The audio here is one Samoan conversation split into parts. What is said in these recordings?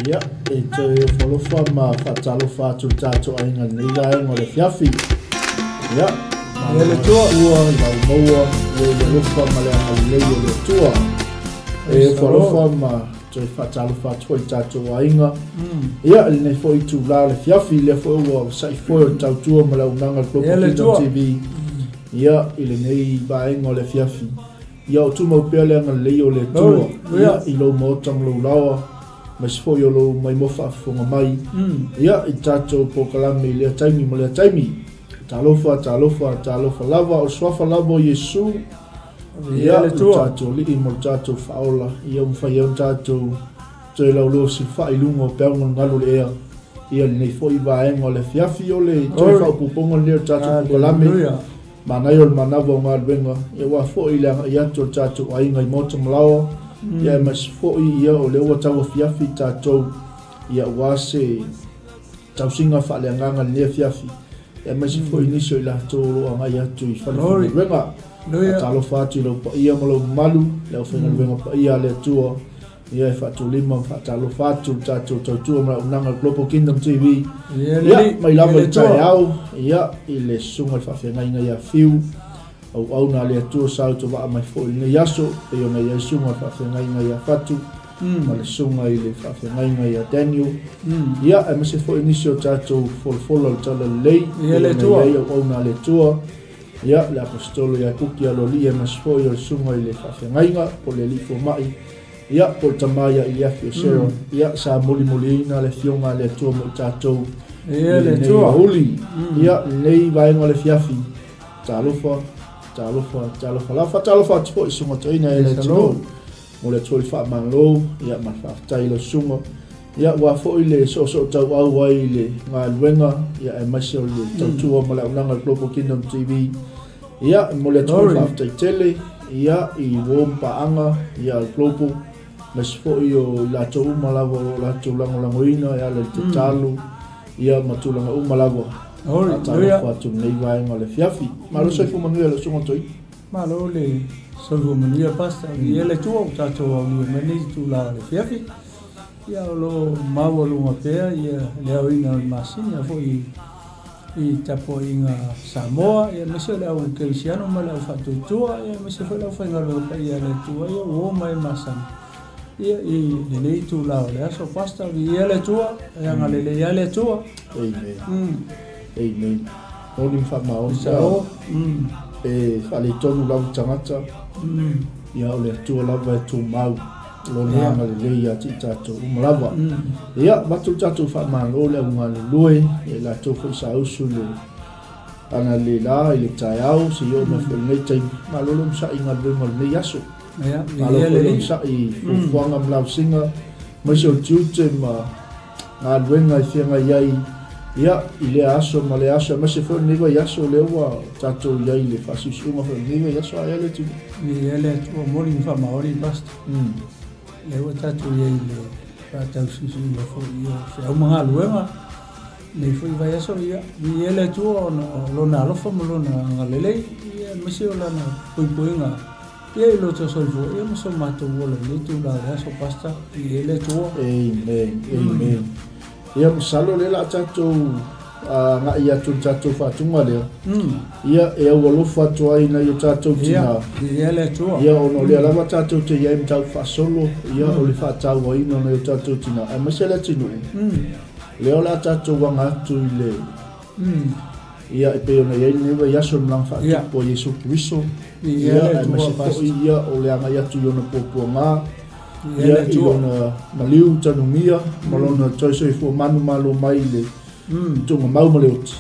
Ia, e toe ofo ma faatalofa atu le tatou aiga i lenei vaega o le afiafi. Ia, malo le Atua i lau maua, ia i le alofa ma le agalelei o le Atua. E ofo alofa ma toe faatalofa atu foi i le tatou aiga. Ia, i lenei foi itula o le afiafi, lea foi ua sa'i foe o le tautua ma le auaunaga a le Global Kingdom TV. Ia, i lenei vaega o le afiafi. Ia o tumau pea le agalelei o le Atua ia i lou maota ma lou laoa, aemaise foi o lou maimoa faafofoga mai ia i tatou polokalame i lea taimi ma lea taimi. Talofa, talofa, talofa lava, o le suafa lava o Iesu, ia lo tatou Alii ma lo tatou Faaola, ia ua mafai ai ona tatou toe laulua fesilafai i luga o peau galugalu o le ea, ia lenei foi vaega o le afiafi o le toe faaopoopoga lenei o le tatou polokalame. Manaia o le manava o galuega, ia aua foi le agai atu o le tatou aiga i Maota Malaoa, ia aemaise foi ia o lea ua tau afiafi tatou, ia aua se tausiga faaleagaga i lenei afiafi, ia aemaise foi nisi o i latou o lo o agai atu i fale faigaluega. Faatalofa atu i lou paia ma lou mamalu, le aufaigaluega paia a le Atua, Ia e faatulima ma faatalofa atu le tatou tautua ma le auaunaga a le Global Kingdom TV. Ia, mai lava i taeao, ia, i le susuga i le faafeagaiga ia Fiu, auauna a le Atua sa autovaa mai foi i lenei aso, pei ona i ai susuga i le faafeagaiga ia Fatu, ma le susuga i le faafeagaiga ia Daniel. Ia, aemaise foi nisi o tatou folafola o le Talalelei, pei ona i ai auauna a le Atua, ia, le Aposetolo ia Kuki Aloalii, aemaise foi o le susuga i le faafeagaiga, po o le Alii Fomai, Ia, po o le tama ia Iliafi o Sharon, ia, sa molimoliina le Afioga a le Atua mo i tatou i lenei aoauli. Ia, lenei vaega o le afiafi, talofa, talofa, talofa lava. Faatalofa atu foi i Susuga Toeaina e le atunuu. Mo le Atua i le faamalo, ia, ma le faafetai i lau susuga. Ia, aua foi le soosoo tauau ai i le galuega, ia, aemaise o le tautua ma le auaunaga a le Global Kingdom TV. Ia, e momoli atu foi le faafetai tele. ia, i uō ma paaga, ia, a le Global, aemaise foi o i latou uma lava o lo o latou lagolagoina e ala i le tatalo, ia, ma tulaga uma lava. Faatalofa atu i lenei vaega o le afiafi. Malo soifua manuia i lau susuga Toeaina. Malo le soifua manuia Pastor. Viia le Atua ua tatou aulia mai lenei itula o le afiafi. Ia o lo o maualuga pea ia le aoina o le masina foi i tapuaiga a Samoa, ia aemaise o le au kerisiano ma le au faatuatua, ia aemaise foi le aufaigaluega paia a le Atua, ia ua oo mai e masani ia i lenei itula o le aso. Pastor, viia le Atua, e agalelei lava le Atua. Amen. Amen. Moni ma faamaoni. E faaletonu lava tagata. Ia o le Atua lava e tumau Lona agalelei ia te i tatou uma lava. Ia, avatu le tatou faamalo i le au galulue, ia i latou foi sa usu i le analeila i le taeao seia oo mai foi i lenei taimi. Malo le onosai i galuega o lenei aso. Malo foi le onosai i fuafuaga ma lausiga, aemaise o tiute ma galuega e feagai ai ia, i lea aso ma lea aso, aemaise foi o lenei vaiaso lea ua tatou i ai i le faasiusiuga foi o lenei vaiaso. A ea le atunuu? Ia le Atua moni ma faamaoni, Pastor. Lea ua tatou i ai i le faatausiusiuga foi o feau ma galuega lenei foi vaiaso. Ia, viia le Atua ona o Lona alofa ma Lona agalelei, ia, aemaise o Lana puipuiga Ia i lo outou soifua ia ma so matou ola i lenei itula o le aso, Pastor. Viia le Atua. Amen. Amen. Ia masalo lea la tatou agai atu i le tatou faatuga lea. Ia e au alofa atu ai nai o tatou tina. Viia le Atua. Ia ona o lea lava tatou te i ai mataupu faasolo, ia o le faatauaina o nai o tatou tina aemaise le atunuu. Lea o le a tatou aga atu i le Ia, e pei ona i ai lenei vaiaso i le malaga faatupu a Iesu Keriso, ia, aemaise foi ia o le agai atu i ona puapuaga, ia, i lona maliu tanugia, ma lona toe soifua manumalo mai i le tuugamau ma le oti.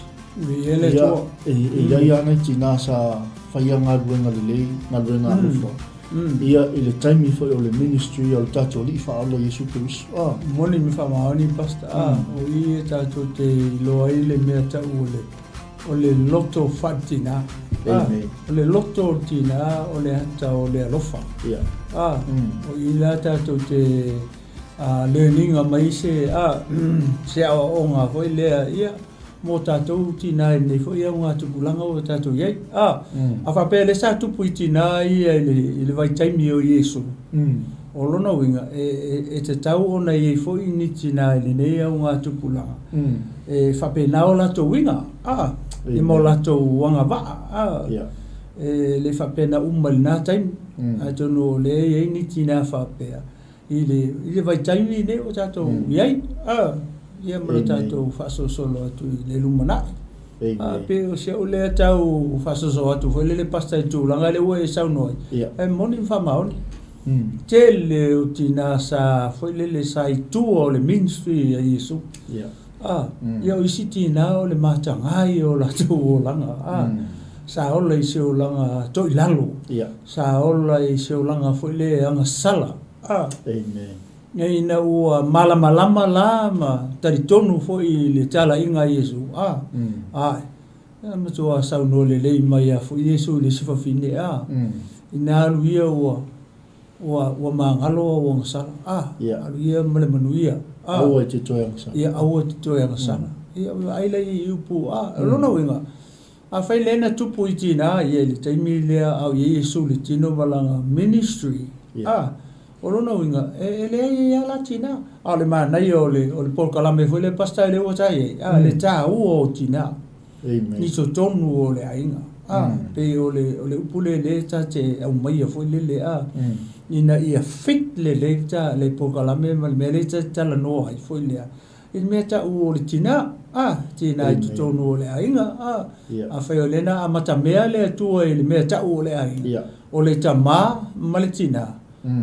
Ia, e i ai lava nai tina sa faia galuega lelei, galuega alofa. Ia, i le taimi foi o le ministry a le tatou Alii Faaola Iesu Keriso. Ah. Moni ma faamaoni, Pastor. Ah, o i e tatou te iloa ai le mea tau o le, o le loto faatina. Ah, o le loto o le tina o le ata o le alofa. Yeah. Ah, o i la tatou te learning mai se, se aoaoga foi lea, ia, mō tātou tinā i lenei foi augatupulaga ua tātou i ai. Ā, a faapea lea sa tupu i tinā ia i le, i le vaitaimi o Iesu, o lona uiga, e, e, e tatau ona i ai foi ni tinā i lenei augatupulaga, e faapena o latou uiga, ā, ia ma o latou agavaa, ā, e le faapena uma i lena taimi, atonu o lea e i ai ni tinā faapea, I le, i le vaitaimi lenei ua tatou i ai, a, ia ma le tatou faasolosolo atu i le lumanai. A, pei o si au lea tau faasoso atu foi lele Pastor i le tulaga lea ua e saunoa ai, e moni ma faamaoni. Tele o tina sa foi lele sa i tua o le ministry a Iesu. A, ia o isi tina o le mataga ia o latou olaga, a, sa ola i se olaga toilalo. Sa ola i se olaga foi lea e agasala. A. Amen. Ina ua malamalama la ma talitonu foi i le talaiga a Iesu, a, ae, e matua saunoa lelei mai a foi Iesu i le isi fafine, a, ina alu ia ua, ua, ua magalo a ua agasala, a, alu ia ma le manuia, a. Aua e te toe agasala. Ia, aua e te toe agasala. Ia, vaai la i upu, a, o lona uiga, Afai lea na tupu i tinā ia i le taimi lea a o i ai Iesu i le tino ma lana ministry, a, o lona uiga, e, e leai ai lava la tinā. A o le manaia o le, o le polokalame foi lea Pastor lea ua ta i ai, a, le taua o tinā i totonu o le aiga, a, pei o le, o le upu lea lea ta te aumaia foi lele, a, ina ia fit lelei ta, le polokalame ma le mea lea ta te talanoa ai foi lea, I le mea tau o le tina, a, tina i totonu o le aiga, a, afai o lea na amatamea le Atua i le mea tau o le aiga, o le tama ma le tina,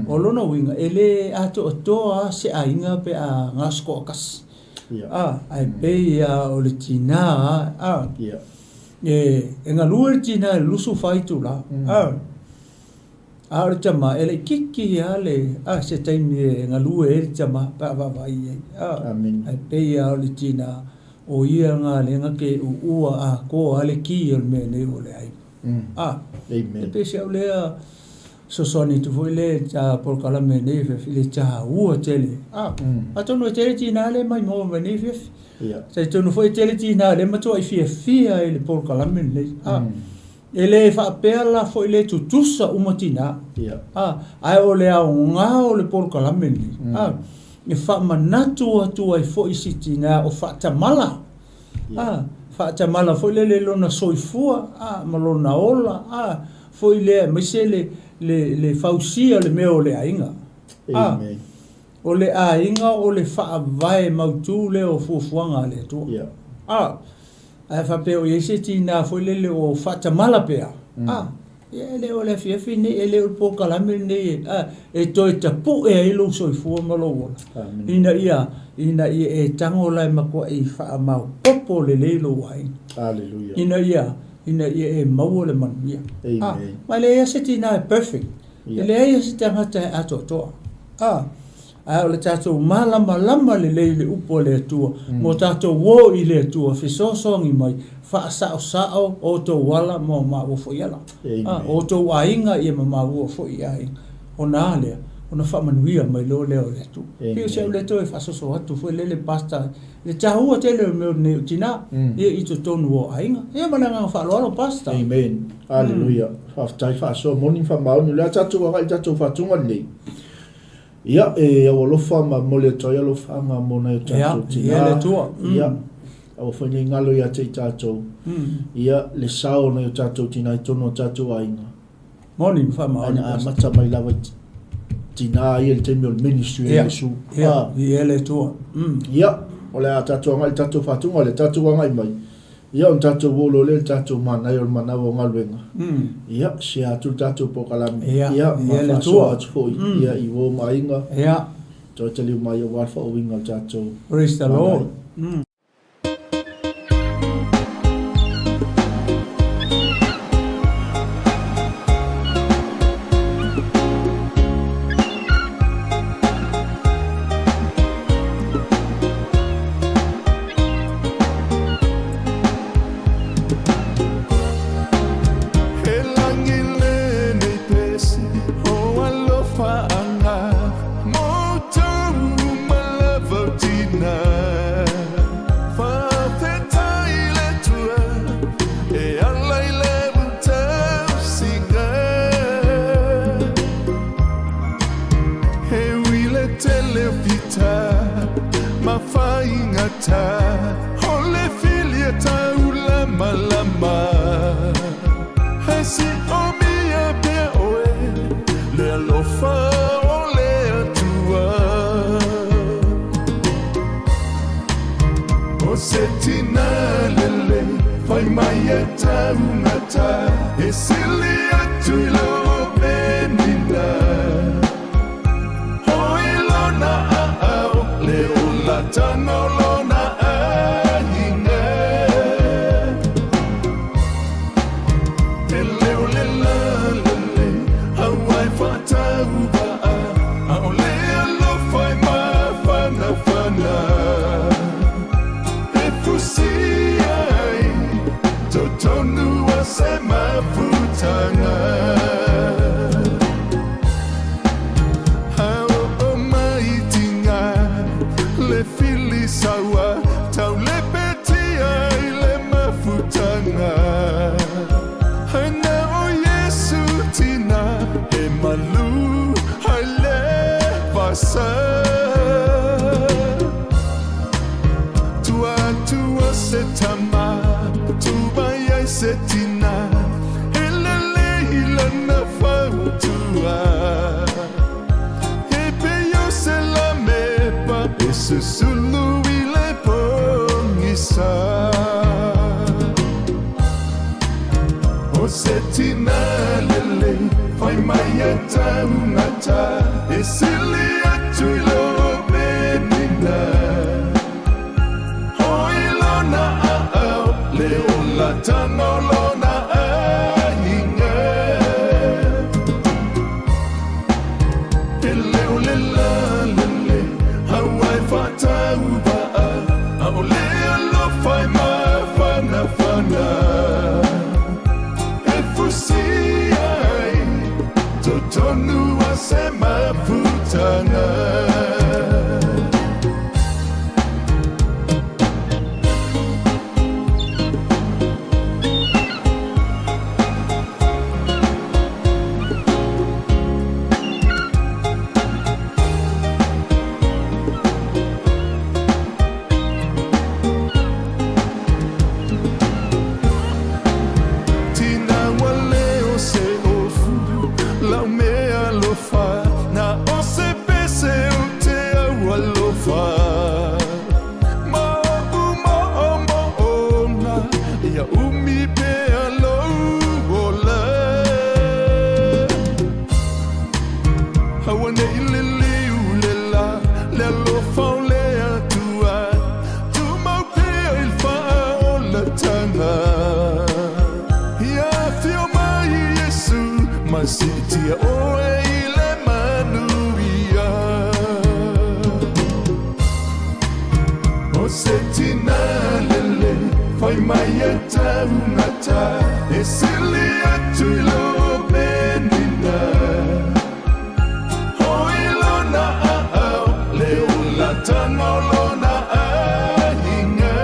o lona uiga, e le atoatoa se aiga pe a gaosi toatasi, a, ae pei lava o le tina, a, e galue le tina i le 24 itula, a. A o le tama, e laitiiti lava le, a, se taimi e galue ai le tama pe a vaavaai i ai. A, ae pei lava o le tina, o ia lena lea na te uua atoa lava le ki o le mea nei o le aiga. A, e pei se au lea. Fesoasoani atu foi le polokalame nei afiafi i le taua tele. Atonu e tele tinā lea e maimoa mai nei afiafi. Talitonu foi e tele tinā lea e matuai fiafia i le polokalame lenei. E le faapea la foi le tutusa uma tinā, ae o le aoga o le polokalame lenei, e faamanatu atu ai foi i si tinā o faatamala. A, faatamala foi lele i lona soifua, a, ma lona ola, a, foi lea aemaise le, le, le fausia o le mea o le aiga. A, o le aiga o le faavae mautu lea o fuafuaga a le Atua. Yeah. A, ae faapea o i ai se tinā foi lele o faatamala pea, a, Ia e le o le afiafi lenei, e le o le polokalame lenei e toe tapue ai lou soifua ma lou ola, ina ia, ina ia e tago la e matuai faamaopoopo lelei lou aiga. Hallelujah. Ina ia, ina ia e maua le manuia. Amen. Ah, ma e leai lava se tinā e perfect. Ia. E leai lava se tagata e atoatoa. Ah, Ae o le tatou malamalama lelei i le upu a le Atua, mo tatou o i le Atua, fesoasoani mai, faasaosao outou ala ma o maua foi ala. A, o outou aiga ia ma maua foi aiga. Ona a lea? Ona faamanuia mai loa lea o le Atua. Pei o si au lea toe faasoso atu foi lele Pastor, i le taua tele o le mea lenei o tina, ia i totonu o aiga. Ia ma le agaga faaaloalo Pastor. Amen. Hallelujah. Faafetai faasoa moni ma faamaoni. O le a tatou agai i le tatou faatuga lenei. Ia, e au alofa ma momoli atu ai alofaaga mo nai o tatou tina. Ia, le Atua. Ia, aua foi nei galo ia te i tatou. Ia, le sao o nai o tatou tina i totonu o tatou aiga. Moni ma faamaoni. Ae na amata mai lava i tina ia i le taimi o le ministry a Iesu. Ia, ia le Atua. Ia, o le a tatou agai i le tatou faatuga, o le tatou agai mai. Ia ona tatou o loa lea i le tatou manaia o le manawa o galuega. Ia, share atu le tatou polokalame. Ia, ma faasoa atu foi ia i uo ma aiga. Ia. Toe taliu mai aua le faauiga o le tatou Praise the Lord. He lagi lenei pesi o alofa-anga Mo tou uma lava o tina Faafetai i le Atua e ala i le tausiga He ui le tele o fita ma faigata O le filia taulamalama He siomia pea oe le alofa o le Atua O se tina lelei fai mai e taugata E sili atu i lo penina Hoi lona aao le olatanga o lona aiga He leo le lalelei aua e faatauvaa Aole alofa e mafanafana E fusi ai totonu o se mafutanga A oo mai tinga le fili saua Taulepetia i le mafutanga Hai na o Iesu tina he malu hai le vasa Tua atu o se tama Tu mai ai se tina He lelei lana fautua He pei o se lamepa E susulu i le pogisa O se tina lelei Fai mai e taugata E sili atu i lo penina Hoi lona aao Le olatanga o lona aiga He leo le lalelei Aua e faatauvaa Aole alofa e mafanafana E fusi ai Totonu. Totonu a se mafutanga. Tina wale o se ofu, lau mea alofa, na o se pese o te au alofa. Ma oʻu moʻomoʻona, ia umi pea lou ola. Aua ne i liliu le lā, le alofa o le Atua, tumau pea i le faaolataga. Ia afio mai Iesu, ma siitia oe i le manuia. O se tina lelei, fai mai e taugata, e sili atu i lo Penina. Hoi lona aao, le olatanga o lona aiga.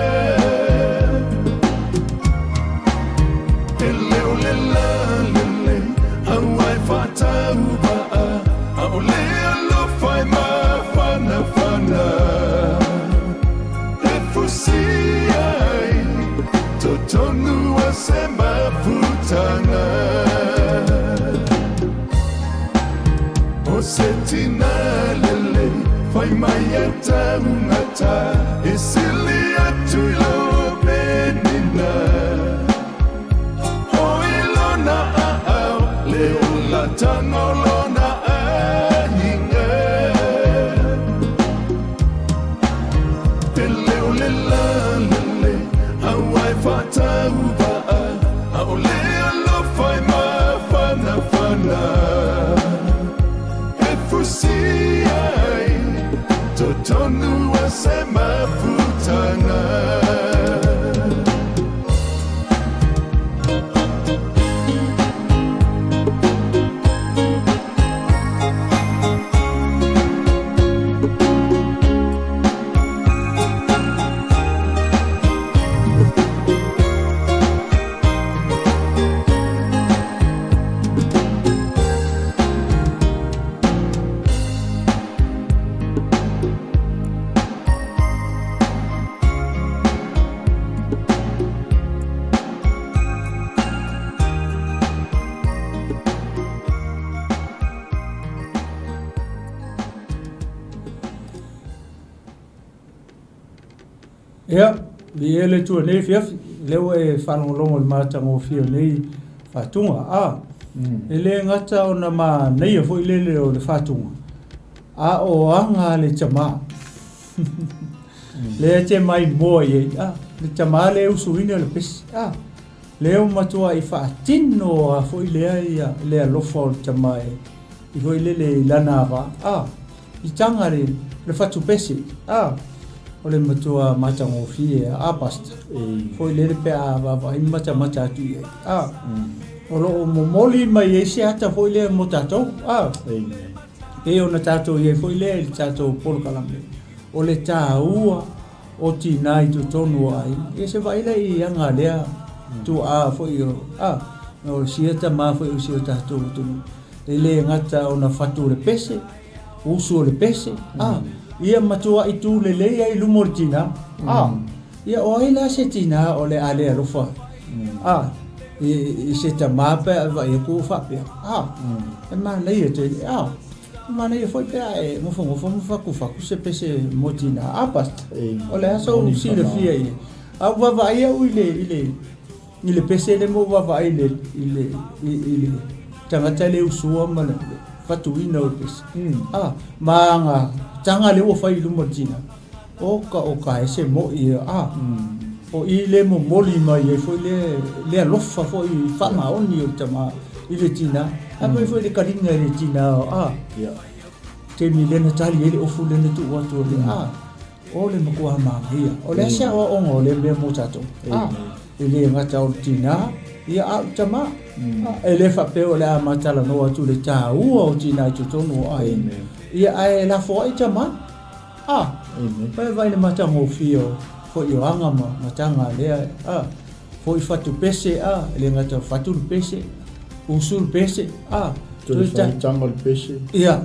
E leo le la lelei, aua e faatauvaa, ʻaʻole alofa e mafanafana. E fusi ai totonu a se mafutaga. O se tina lelei, fai mai e taugata, e sili atu i lo Penina. Hoi lona aao, le olataga o lona aiga. E leo le la lelei, aua e faatauvaa, ʻaʻole alofa e mafanafana. E fusi ai totonu a se mafutaga. Ia, viia le Atua i lenei afiafi, lea ua e faalogologo i le matagofie o lenei faatuga. A, e le gata ona manaia foi lele o le faatuga, a o aga a le tama. Lea e te maimoa i ai, a, le tama lea e usuina le pesi, a, lea ua matuai faatino a foi lea ia le alofa o le tama e i foi lele i lana ava, a, i taga le, le fatu pese, a, o le matua matagofie a, a pastor, foi lele pe a vaavaai ma matamata atu i ai, a, o lo o momoli mai ai se ata foi lea mo tatou, a, pei ona tatou i ai foi lea i le tatou polokalame, o le taua o tinā i totonu o aiga. Ia se vaai la i aga lea tuaa foi o, a, o sia tama foi o si o tatou atunuu. E le gata ona fatu o le pese, usu o le pese, a, ia matuai tu lelei ai i luma o le tinā. A, ia o ai la se tinā o le a le alofa, a, i se tama pe a vaai atu ua faapea, a, e manaia tele, a. Manaia foi pe a e nofonofo ma fatufatu se pese mo tinā. A Pastor, o le a sou silafia i ai? A ua vaavaai au i le, i le, i le pese lea ma ou vaavaai i le, i le, i le tagata lea e usua ma le fatuina o le pese. A, ma ana taga lea ua fai i luma o le tinā. Oka oka e se moʻi ia, a, o i le momoli mai ai foi le, le alofa foi faamaoni o le tama i le tinā. A mai foi le kaliga i le tinā, a, taimi lea na tali ai le ofu lea na tuu atu o le, a, o le matua manaia. O le a se aoaoga o lea mea mo tatou? A, e le gata o le tinā, ia a o le tama. E le faapea o le a ma talanoa atu i le taua o tina i totonu o aiga. Ia ae lafoai tama. A, Amen. Vai le matagofie o foi o aga ma mataga a lea, a, foi fatu pese, a, e le gata fatu le pese, usu le pese, a, Toe faitaga le pese. Ia,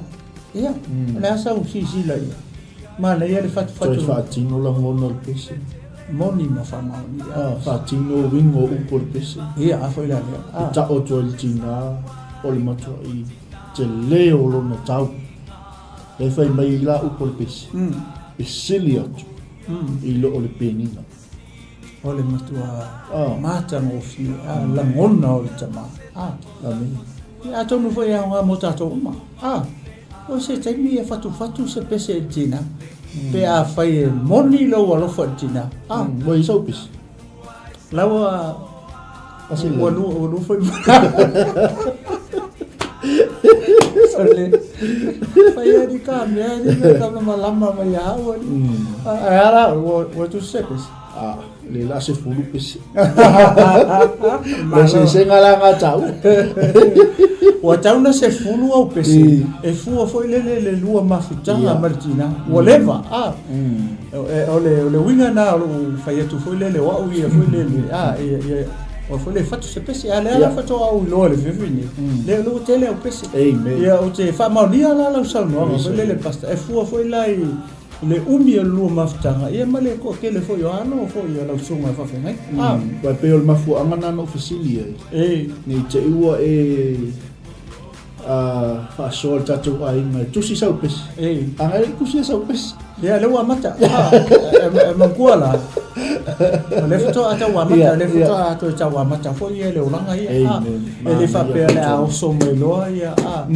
ia, o le a sau silasila ia. Manaia le fatufatu. Toe faatino lagona o le pese. Moni ma faamaoni. A, faatino uiga o upu o le pese. Ia, a foi la lea. A. E taoto ai le tina o le matuai tele o lona tau. E fai mai ai la upu o le pese, e sili atu i lo o le penina. O le matua matagofie, a lagona o le tama. A. Amene. Ia, atonu foi e aoga mo tatou uma. A. O se taimi e fatufatu se pese i le tina, pe afai e moni lou alofa i le tina. A. Ua i ai sau pese? Laua ua lua ua lua foi Sole fai ali ka mea ali mea ka malama mai ia au ali. Ai ala ua ua tu se pese. Ah, le la se fulu pese. Le se se ngala nga tau. Ua tau na se fulu au pese. E fua foi le le le lua mafutaga ma le tina. Ua leva. Ah. O le, o le uiga na o lou fai atu foi lele o au ia foi lele, a, ia, ia, o foi le fatu se pese, a lea la faatoa au iloa i le fiafi nei, lea o lea ua tele au pese. Amen. Ia, ou te faamaonia la lau saunoaga foi lele, Pastor, e fua foi la i le umi o le lua mafutaga, ia ma le toatele foi o alo foi o lau susuga e faafeagai. A. Aua e pei o le mafuaaga na na ou fesili ai, ne i te i ua e faasoa le tatou aiga e tusi sau pese. Ei. A ngai tusi sau pese. Ia, lea ua amata. Ah, e manatua la. O lea faatoa tau amata, o lea faatoa toe tau amata foi ia le olaga ia. Ah, e le faapea le a oso mai loa ia. Ah,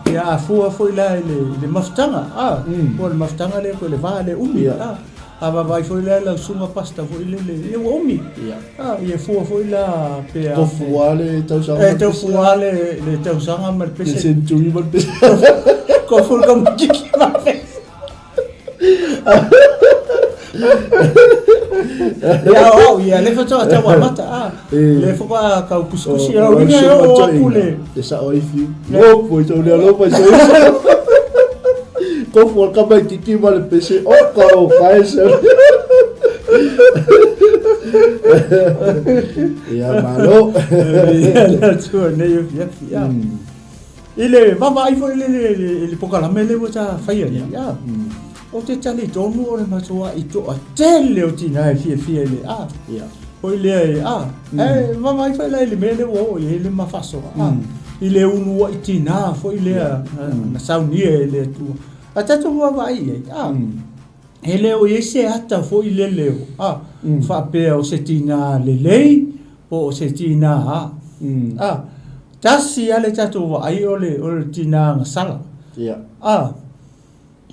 ia a fua foi la i le mafutaga. Ah, po o le mafutaga lea po o le va lea umi. Ah, A vaavaai foi la lau susuga pastor foi lele, ia ua umi. Ia. A, ia fua foi la pe a. Tau fua le tausaga ma le pese. Tau fua le tausaga ma le pese. Le century ma le pese. Kofu le kamakiki ma le pese. Ia o au, ia le faatoa tau amata, a. Le faatoa tau kusikusi, au ina e oo atu le. E sao ai fiu. Lopo i tau lea lopo i tau. Kofu al kamaititi ma le pese o ka o ka e se. Ia malo. Ia le atua nei o fiafi. Ia. I le vaavaai foi le le le pokalame le ua ta faia nei. Ia. Ou te talitonu o le matuai toatele o tina e fiafia i le a. Ia. Foi lea e a. E vaavaai foi la i le mea lea ua oo i ai le ma faasoa. A. I le uluai tina foi lea na saunia e le Atua. A tatou vaavaai i ai, a. E le o i ai se ata foi lele o a. Faapea o se tina lelei po o se tina a. A. Tasi lava le tatou vaai o le tina gasala. Ia. A.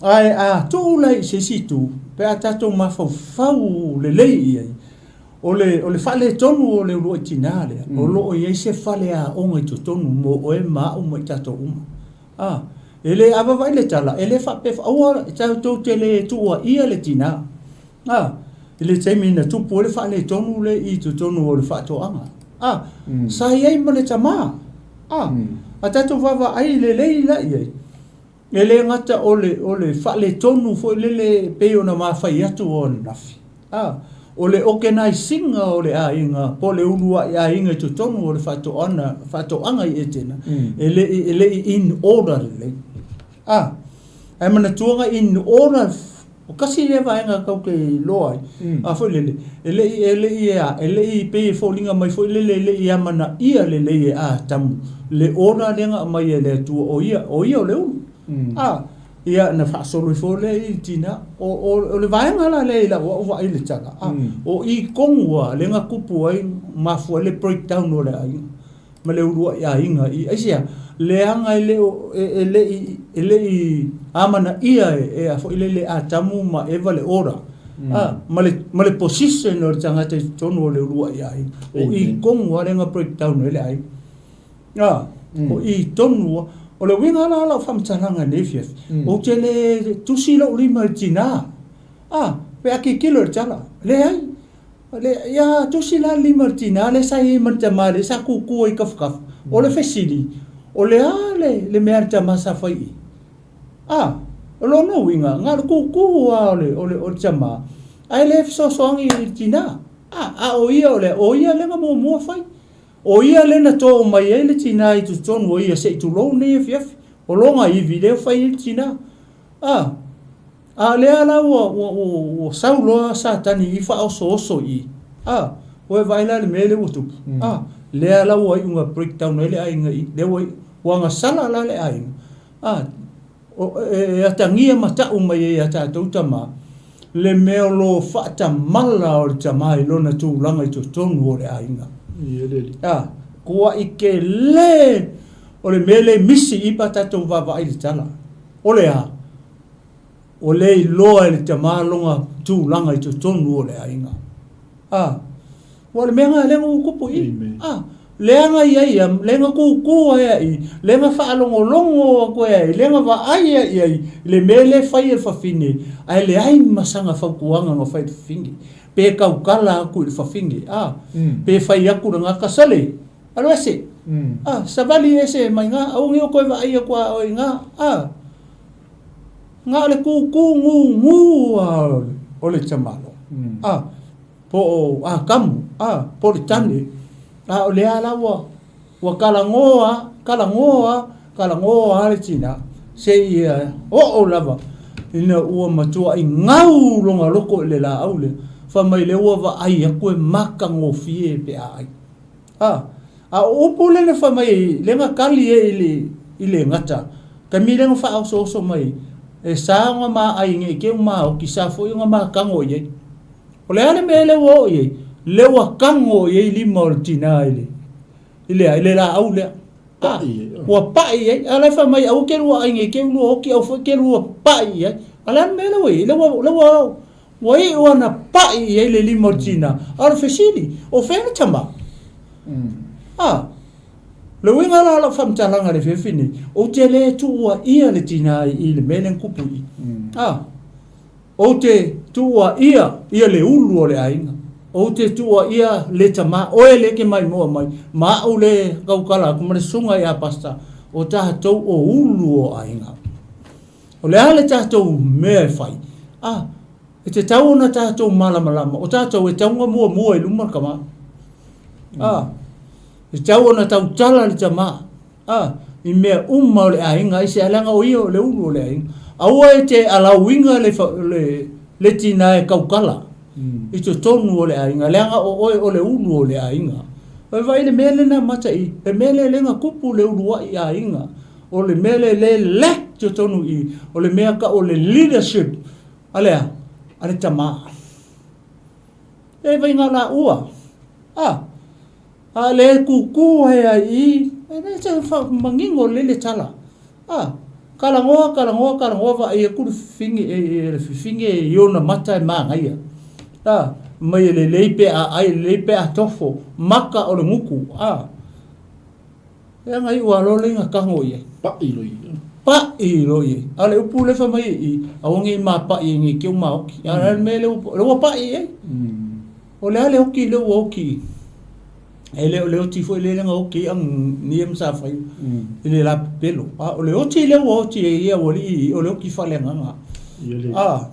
Ae a tuu la i se isi itu, pe a tatou mafaufau lelei i ai, o le, o le faaletonu o le uluai tina lea, o lo o i ai se faleaoga i totonu mo oe ma au ma i tatou uma. A, e le, a vaavaai le tala, e le faapea, aua tatou te le tuuaia le tina. A, i le taimi na tupu ai le faaletonu lea i totonu o le faatoaga. A, sa i ai ma le tama. A, a tatou vaavaai lelei la i ai, E le gata o le, o le faaletonu foi lele e pei ona ma fai atu o ananafi, a, o le okenaisiga o le aiga po o le uluai aiga i totonu o le faatoana, faatoaga i Etena, e le i, e le i in order lelei. A, ae manatua ga in order, o kasi lea vaega kau ke iloa ai, a foi lele, e le i, e le i, e le i pei e foliga mai foi lele e le i amanaia lelei e Atamu le order lea na aumai e le Atua o ia, o ia o le ulu. A, ia na faasolo ifo lea i le tina. O, o, o le vaega la lea i lau au vaai i le tala, a, o i tonu lava lea na tupu ai, mafua ai le breakdown o le aiga. ma le uluai aiga i aisea? Leaga e le o, e, e le i, e le i amanaia e, e a foi lele Atamu ma Eva le ora, a, ma le, ma le position o le tagata i totonu o le uluai aiga. O i tonu lava lea na breakdown ai le aiga. A, o i tonu lava. O le uiga la o lau faamatalaga i lenei afiafi, ou te le tusi lou lima i le tina, a, pe a tilotilo i le tala, leai. Ia tusi la le lima o le tina lea sa i ai ma le tama lea sa tutu ai i tafatafa. O le fesili, o le a le, le mea a le tama sa fai i? A, o lona uiga, na o le kūkū lava o le, o le, o le tama, ae le fesoasoani i le tinā. A, a o ia o le a? O ia lea na muamua fai. O ia lea na too mai ai le tinā i totonu o ia se i tulou lenei afiafi. O lona ivi lea ua fai ai le tinā. A, a o lea la ua, ua, ua, ua sau loa Satani i faaosooso i i. A, ua e vaai la i le mea lea ua tupu? A, lea la ua iu ina breakdown ai le aiga i i. Lea ua, ua gasala la le aiga. A, e atagia ma tau mai ai ia tatou tama, le mea o lo faatamala o le tama i lona tulaga i totonu o le aiga. A, kuaʻi tele o le mea lea e misi i pa tatou vaavaai i le tala. O le a? Ua le iloa e le tama lona tulaga i totonu o le aiga. A, ua o le mea lena lea na ua tupu i i. A, leaga ia ia, lea na kūkū ai a i, lea na faalogologo atu ai a i, lea na vaai ai i ai i le mea lea e fai e le fafine, ae leai ma sana fautuaga na fai i le fafine. Pe tautala atu i le fafine, a, pe fai atu lena kasale, alu ese, a, savali ese mai ina, aua ne i o toe vaai atu a oe i ina, a. Na o le kūkū gūgū lava o le tamaloa, a, po o Atamu, a, po o le tane, a o lea la ua, ua talanoa, talanoa, talanoa le tina, seia oo lava ina ua matuai gau lona loto i le laau lea, fai mai lea ua vaai atu e matagofie pe a ai. A, a o upu lea na fai mai ai, lea na tali ai i le, i le gata, taimi lea na faaosooso mai, e sa ona ma ai nei te i maoti, sa foi ona ma tago i ai. O le a le mea lea ua oo i ai? Lea ua tago i ai lima o le tina i le, i le a, i le laau lea. A, ua pai i ai. A o la e fai mai, aua te lua ai nei te i lua oti, aua foi te lua pai i ai. A o le a le mea lea ua i ai? Lea ua, lea ua, Ua iu ana paʻi i ai le lima o le tina, a o le fesili, o fea le tama? A, le uiga la o lau faamatalaga i le afiafi nei, ou te le tuuaia le tina i le mea lea na tupu i i. A, ou te tuuaia ia le ulu o le aiga, ou te tuuaia le tama, oe lea e te maimoa mai, ma au lea e tautala atu ma le susuga ia Pastor, o tatou o ulu o aiga. O le a le tatou mea e fai? A, e tatau ona tatou malamalama, o tatou e tatau ona muamua i luma le tama. A, e tatau ona tautala le tama, a, i mea uma o le aiga, aisea? Leaga o ia o le ulu o le aiga. Aua e te alauina le, le, le tina e tautala i totonu o le aiga, leaga o oe o le ulu o le aiga. Ua vaai le mea lena mata i, le mea lea lea na tupu le uluai aiga. O le mea lea le lack totonu i, o le mea tau o le leadership a le a? A le tama. E vai ngā la ua. A, a le kūkū ai ai i, e le te wha mangingo le le tala. A, kalangoa, kalangoa, kalangoa wa ai aku le whiwhingi, e, e, le whiwhingi e i ona mata e māngaia. A, mai e le lei pe a ai, le lei pe a tofo, maka o le nguku. A, Leaga i ua loa lea kago i ai. Paʻi loa i ai. Paʻi loa i ai. A o le upu lea fai mai i, aua nei mapaʻi ai nei keu maoki. A o le mea lea ua paʻi i ai. O le a le oki lea ua oki i? E le o le oti foi lea na oki ai Ania ma Safai i le la pepelo. A o le oti lea ua oti ai e aualii i, o le oti faaleagaga. A,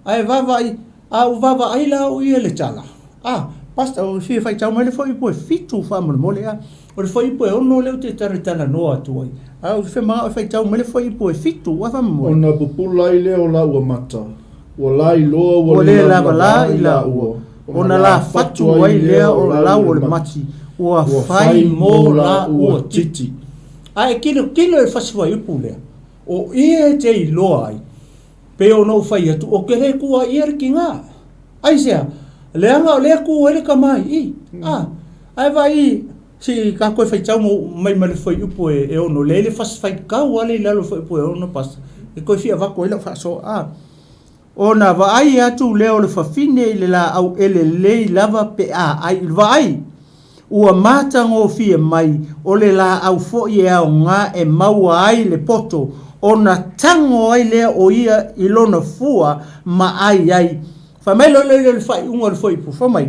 ae vaavaai, a ua vaavaai la au ia i le tala, a, Pastor, ua fia faitau mai le fuaiupu e fitu faamolemole, a, o le fuaiupu e ono lea ou te talatalanoa atu ai, a ou te fia manao e faitau mai le fuaiupu e fitu, a faamolemole. Ona pupula ai lea o laua mata, ua lailoa ua le lava la i laua, ona lafatu ai lea o lau o le mati, ua fai mo laua titi. A e tilotilo i le fasi fuaiupu lea, o ia e te iloa ai, Pei ona ou fai atu, ou te le tuuaia le tina. Aisea? Leaga o lea tu ai le tama i i. A, ae vaai se i tatou e faitau mai ma le fuaiupu e, e ono, lea i le fasi faitau ale i lalo fuaiupu e ono pasa, e toe fia avatu ai lau faasoa. A, ona vaai atu lea o le fafine i le laau e lelei lava pe a ai. I le vaai, Ua matagofie mai, o le laau foi e aoga e maua ai le poto, ona tago ai lea o ia i lona fua ma ai ai. Fai mai loa lea i le faaiuga o le fuaiupu, fai mai,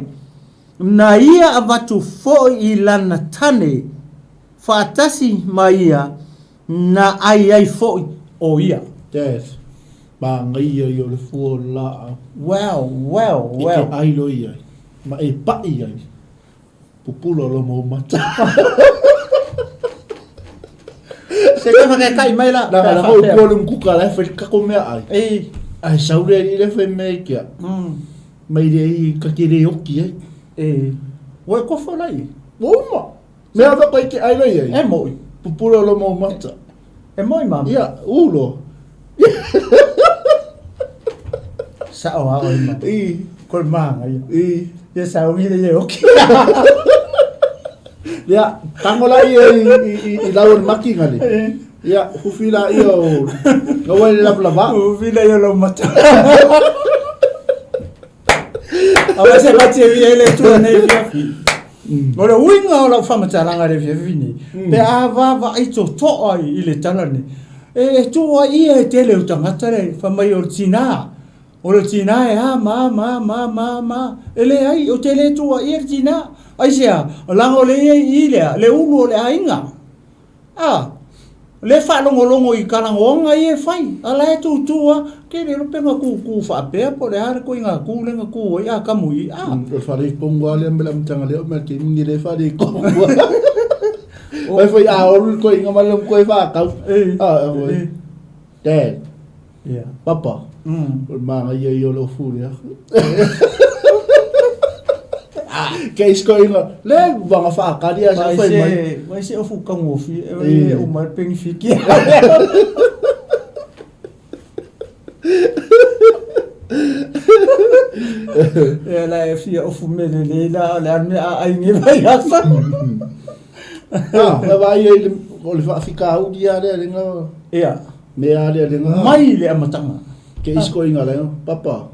Na ia avatu foi i lana tane. faatasi ma ia, na ai ai foi o ia. Death, Manaia ia o le fua o le laau. Well, well, well. E te ai loa i ai, ma e paʻi ai, pupula loa ma ou mata. Se te whakakai mai la. Nā, nā, hou pua le mkuka la e whai kako mea ai. E. Ai sau le i le whai mea i kia. Mai le i kake le oki ai. E. Ua e kofo lai. Ua uma. Mea ava koe ke ai loi ai. E moi. Pupula lo mau mata. E moi mama. Ia, ulo. Sao a oi ma. I. Koe maanga ia. I. Ia sao ngi le ye oki. Ia, tango la ia i, i, i, i lau o le maki ngale. Ia, hufi la ia o... Ngaua le lava lava. Hufi la ia lau mata. Aua se pati e via le tua nei via fi. O le uiga o lau faamatalaga i le afiafi nei, pe a vaavaai totoa i le tala nei, e tuu ai ia e tele o tagata le fai mai o le tina, o le tina e a ma a ma a ma a ma a ma a. E leai, ou te le tuuaia le tina. Aisea? Leaga o lea e i ai i i lea, le ulu o le aiga. A, lea e faalogologo i kalagoaga ia e fai, a la e tūtū lava, ke le iloa pe na kūkū faapea po o le a le koiga kū lea na kū ai, a kamu i, a. O le faaletonu lava lea ma le amataga lea o mea taimi ni le faaletonu. Vai foi a olu le koiga ma le koe whakau. A, foi. Dad. Yeah. Papa. O le māngaia ia o le ofu lea. Ke isko inga, le wanga whaakari a se whai mai. Vai se ofu kaungofi, e o mai pengi fiki. E la e fia ofu mele le la, le ane a ai nge vai asa. Ah, vai ai le, o le whaafikauri a lea lenga. Ia. Mea a lea lenga. Mai le amataga. Ke isko inga lea, papa.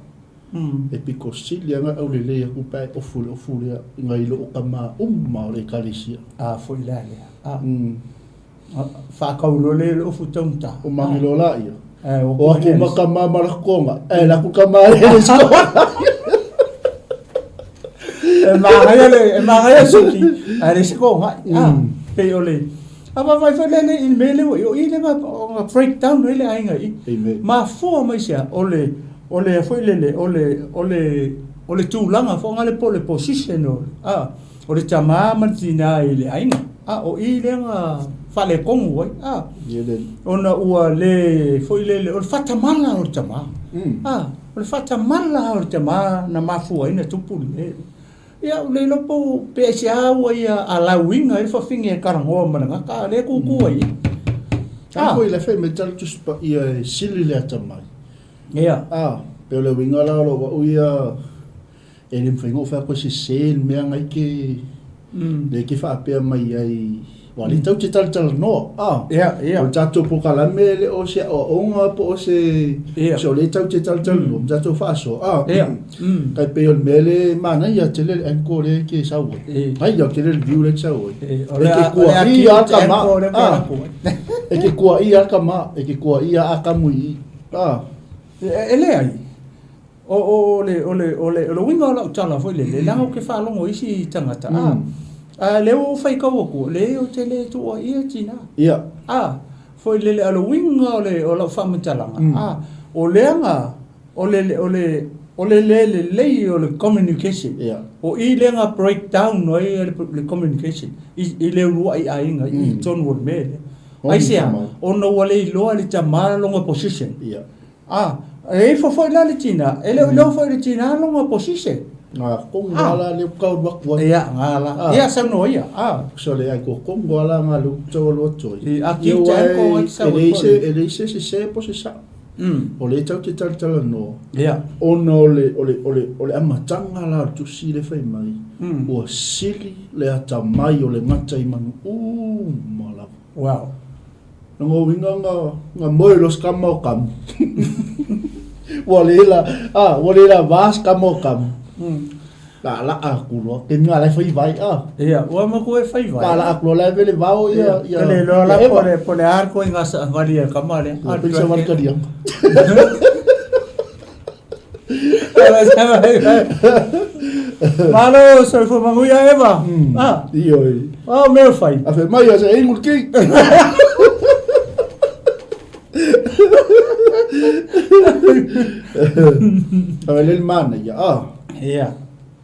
E piko sili ana au lelei aku pe a e ofu le ofu lea ngai loo tama uma o le ekalesia. A foi la lea. A. Whaakau loa le le ofu taugata. O mangi loa la ia. Eh, o O aku ma kama ma la konga. E la ku kama le le skola. E māngaia le, e māngaia suki. A le se konga. A, pei o le. A vaavaai foi lea i le mea lea ua i o i le ga breakdown ai le aiga i i. Mafua mai sea o le o le foi lele o le o le o le tulaga foi ngale po o le position o a o le tama ma le tina i le aiga a o i lea na faaletonu ai a ona ua le foi lele o le faatamala o le tama a o le faatamala o le tama na mafua ai na tupu le mea. Ia, ua le iloa po pe aisea ua ia alauina ai le fafine e talanoa ma le gata, a o lea e kūkū ai ia. A foi le fai mai tala Tusi Paia e sili le atamai. Ia. A, pe o le uiga la o lou au ia, e le mafai ona ou fai atu e sese le mea na i ke, lea e te faapea mai ai, Aua o lea tatou te talatalanoa, a. Ia, ia. O le tatou polokalame e le o se aoaoga po o se, Ia. se o lea tatou te talatalanoa ma tatou faasoa, a. Ia. Tai pei o le mea lea e manaia tele le anchor lea e te sau ai. E. Ai ia tele le view lea e te sau ai. E, o E le te a, o le kuaʻi acute a ka ma, anchor lea a. ke aku ai. E te kuaʻi a ka ma, e te kuaʻi a ka mui i, a. E, e leai. O, o, o le, o le, o le, o le uiga o lau tala foi lele, leaga ou te faalogo i isi tagata, a, a lea ua ou faitau atu, leai ou te le tuuaia tina. Ia. A, foi lele, o le uiga o le, o lau faamatalaga, a, o lea na, o le, o le, o le le lelei o le communication. Ia. O i lea na break down ai le, le communication i, i le uluai aiga i totonu o le mea lea. Aisea? Ona ua le iloa e le tama lona position. Ia. A, e ifo foi la le tina, e le o iloa foi e le tina lona position. Nga kongo a la leu kau lua atu ai. Ia, nga la. Ia, saunoa ia. A. So le ai ko kongo a la nga leu tau alu atu ai. I, a ki te ai ko ai sau E leai se, e leai se sese po se sao. O lea tau te talatalanoa. Ia. Ona o le, o le, o le, o le amataga la o le tusi le fai mai, ua sili le atamai o le gata i manu uma lava. Wow. Na ngo uiga nga, nga moe loa sikama o kamu. Ua le la, a, ua le lavā sikama o kamu. La laa aku loa, kemi nga la e fai vai, a. Ia, ua maku e fai vai. La laa aku loa la e vele vao ia, ia. Ka le loa la po le, po le a koe nga sa vali e kama le. Ua pei sa vali kalianga. Malo, soifua manuia Eva. Ioe. O mea fai. A fai mai a se ingu ki. A le mana ia. Ah. Ia.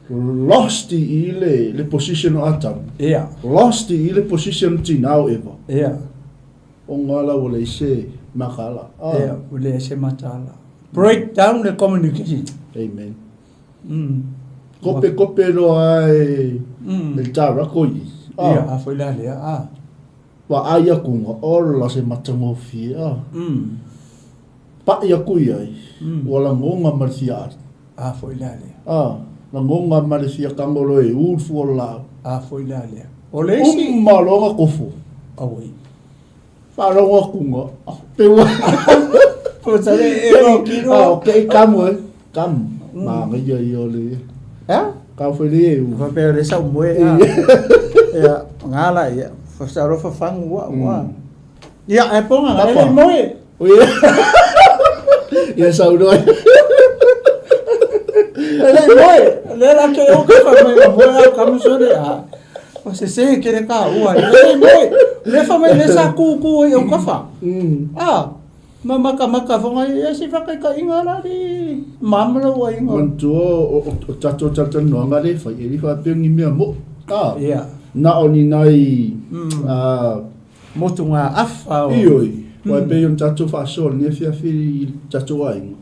Lost i le le position o Adam. Ia. Lost i le position tina o Eva. Ia. O ngā la ua leai se makaala. Ah. Ia, ua leai se mataala. Break down the communication. Amen. Kope kope loa e le tarako i. Ah. Ia, a foi la lea. Ah. Wa ai aku nga ola se matagofie. Ah. Pa'i aku i ai. Ua lagoga ma le fia ali. A foi la lea. Ah, lagoga ma le fia kagolo e u le fua o le laau. A foi la lea. O le isi. Uma loa ona kofo. Auai. Faalogo atu nga, pe ua. Ua sale e o kino. Ah, ok, kamu e. Kamu. Manaia ia o le. Ha? Kau foi le e u. Faapea o le sau moe a. Ia, ngala ia. Fasalofa fangu wa wa. Ia, e ponga nga le moe. Ia. Ia sau noa. E le moe. Le la ke o ka fa mai moe a kamu sole a. O se se ke le ka ua. Le le moe. Le fa mai le sa ku ku e o ka fa. Ah. Ma maka maka fonga ia se whakaikainga la le mama la ua inga. Manatua o tatou talatalanoaga le fai e le faapea ni mea moʻi. Ah. Ia. Na o ni nai Motu ngā awha o. Ioe, aua e pei ona tatou faasoa i lenei afiafi i le tatou aiga,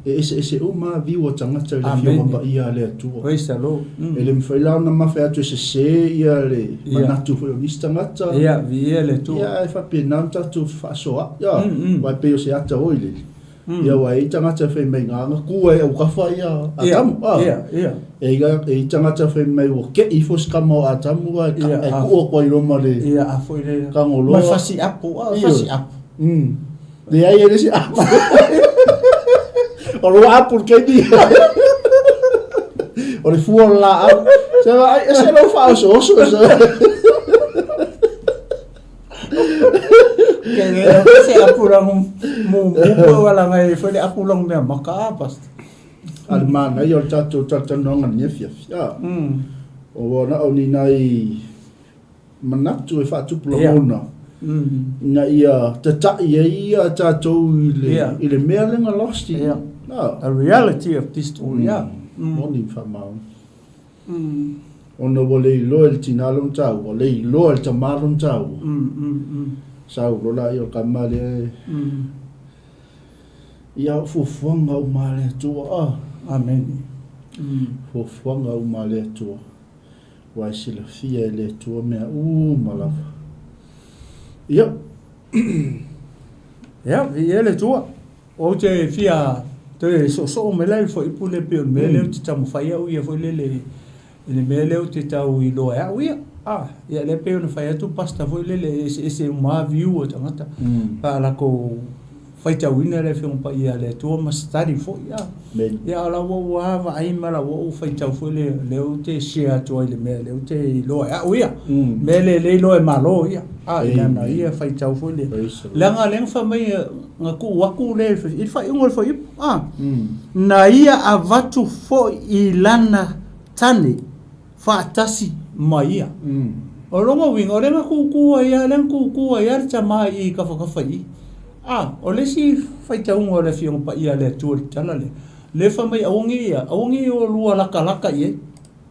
e eseese uma lava viu o tagata i le Afioga Paia a le Atua. Praise the Lord. E le mafai la ona mafe atu e sese ia le manatu foi o nisi tagata. Ia, viia le Atua. Ia, ae faapena ona tatou faasoa. Ia, aua e pei o se ata oi lele. Ia aua e i ai tagata e fai mai na ana ku ai aukafa ia Atamu. E i ai tagata e fai mai ua ke'i ifo se kama o Atamu ae e ku'u atu ai loa ma le kagoloa. Ma fasi apu, a fasi apu. Leai e le isi apu. O lua apu le keini. O le fua o le laau. Se vaai, ese lou faaosooso. Ke le se apu rango mu mu po wala ngai foi le apu long mea maka a pastor. A le manaia o le tatou talatalanoaga i lenei afiafi. A. O ua na o ni nai manatu e faatupu lagona ina ia tata'i ai ia tatou i le i le mea lea na lost i. The reality of this story. Moni ma faamaoni. Ona ua le iloa e le tina lona taua, ua le iloa e le tama lona taua. Sau loa laia o le kama lea e. Ia o fuafuaga uma a le Atua. Ah. Amene. Fuafuaga uma a le Atua. Ua e silafia e le Atua mea uma lava. Ia. Ia, viia le Atua. Ou te fia toe soosoo mai la i le fuaiupu lea pei o le mea lea ou te taumafai au ia foi lele i le mea lea ou te tau iloa e au ia. Ah, ia lea pei ona fai atu pastor foi lele e eseese uma lava view a tagata pe a latou faitauina le Afioga Paia a le Atua ma study foi ah. Ia o la ua ou lava vaai ma la ua ou faitau foi lea lea ou te share atu ai i le mea lea ou te iloa e au ia. Mea lea e le iloa e Malo ia. Ah, i lana ia faitau foi lea. Leaga lea na fai mai Na tuu atu le i le faaiuga o le fuaiupu, a. Na ia avatu foi i lana tane faatasi ma ia. O lona uiga, o lea na tutu ai lava, lea na tutu ai lava le tama i tafatafa i i. A, o le isi faitauga o le Afioga Paia a le Atua i le tala lea, lea fai mai aua ne i a, aua ne i oulua latalata i ai,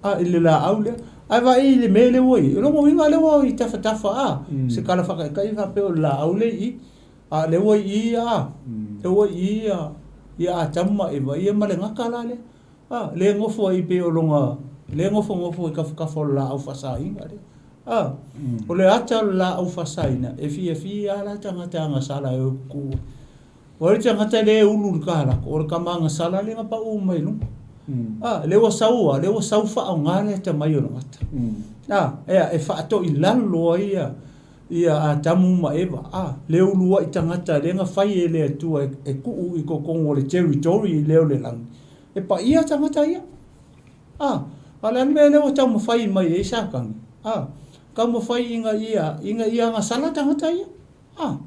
a, i le laau lea. Ae vaai i le mea lea ua i ai, o lona uiga lea ua i tafatafa, a, se tala faataitai faapea o le laau lea i i. A lea ua i i a, lea ua i i a, ia Atamu ma Eva, ia ma le gata la lea. A, lea e nofo ai pei o lona, lea e nofonofo i tafatafa o le laau faasaina lea. A, o le ata o le laau faasaina, e fiafia lava la tagata agasala e o e tutu ai. O le tagata lea e ulu i le kalako, o le tama agasala lea na pau mai luga. A, lea ua sau a, lea ua sau faaaoga le atamai o le gata. A, ea, e faatoilalo ai ia, Ia Atamu ma Eva, a, le uluaʻi tagata lea na fai e le Atua e kuʻu i totonu o le territory lea o le lagi, e paia tagata ia. A, a o le a le mea lea ua taumafai mai ai Satani? A, taumafai ina ia, ina ia agasala tagata ia. A,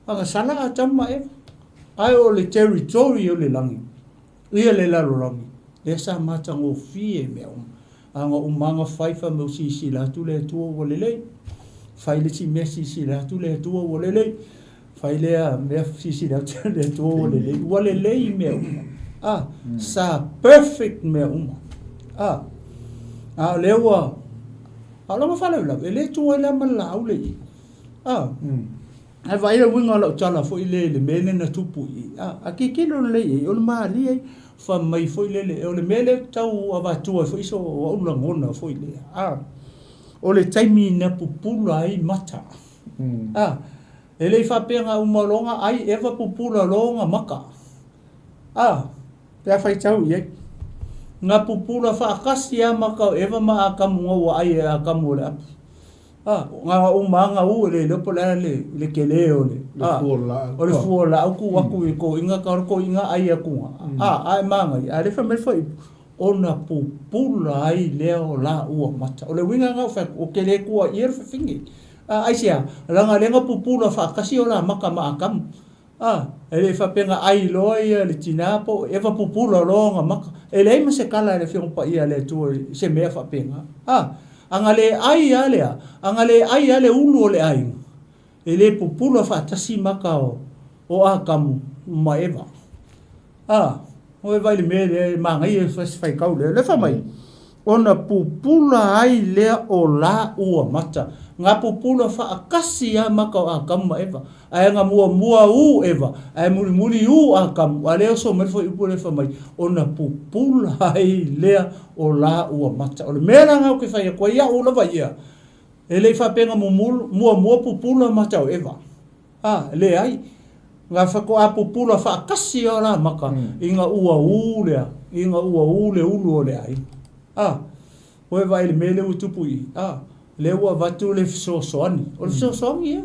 agasala Atamu ma Eva. Ae o le territory o le lagi, ia le lalolagi, lea sa matagofie mea uma. A na uma na fai fai mai ua silasila atu le Atua ua lelei. Fai le isi mea silasila atu le Atua ua lelei. Fai lea mea silasila atu le Atua ua lelei. Ua lelei mea uma. A, sa perfect mea uma. A, a o lea ua, a o lona faalavelave, e le tu ai la ma le laau le i. A, ae vaai le uiga o lau tala foi lea i le mea lea na tupu i i. A, a tilotilo lelei i ai, o le malie ia. Fai mai foi lele, o le mea lea ou te tau avatua ai foi so au lagona foi lea. A, o le taimi na pupula ai mata. A, e le i faapea na uma loa ona ai Eva pupula loa ona maka. A, pe a faitau i ai. Na pupula faatasi lava maka o Eva ma Atamu ina ua ai e Atamu o le apu. A, na ona uma lava na u e le iloa po o le a le, le tele o le, a, o le fua o le laau tuu atu i toeaiina ta o le toeaiina ai atu na. A, a e manaia, a o lea e fai mai le fuaiupu, ona pupula ai lea o laua mata. O le uiga lena o fai atu, ou te le tuuaia le fafine. A, aisea? Leaga o lea na pupula faatasi o la maka ma Atamu. A, e le faapea na ai loa ia le tina po o Eva pupula loa ona maka. E leai ma se tala a le Afioga Paia a le Atua i se mea faapena. A, a na le ai lava le a? A na le ai lava le ulu o le aiga, e le pupula faatasi maka o Atamu ma Eva. A, oi vaai i le mea lea e manaia se faitau lea. Lea fai mai, ona pupula ai lea o laua mata. Na pupula faatasi lava mata o Atamu ma Eva. Ae na muamua u Eva, ae mulimuli u Atamu. A lea oso mai le fuaiupu lea fai mai, ona pupula ai lea o laua mata. O le mea la lena ou te fai atu ai au lava ia, e le i faapea na muamua pupula mata o Eva. A, leai. Na faatoa pupula faatasi lava la maka ina ua u lea, ina ua u le ulu o le aiga. A, ua e vaai i le mea lea ua tupu i i. A, lea ua avatu le fesoasoani. O le fesoasoani ia.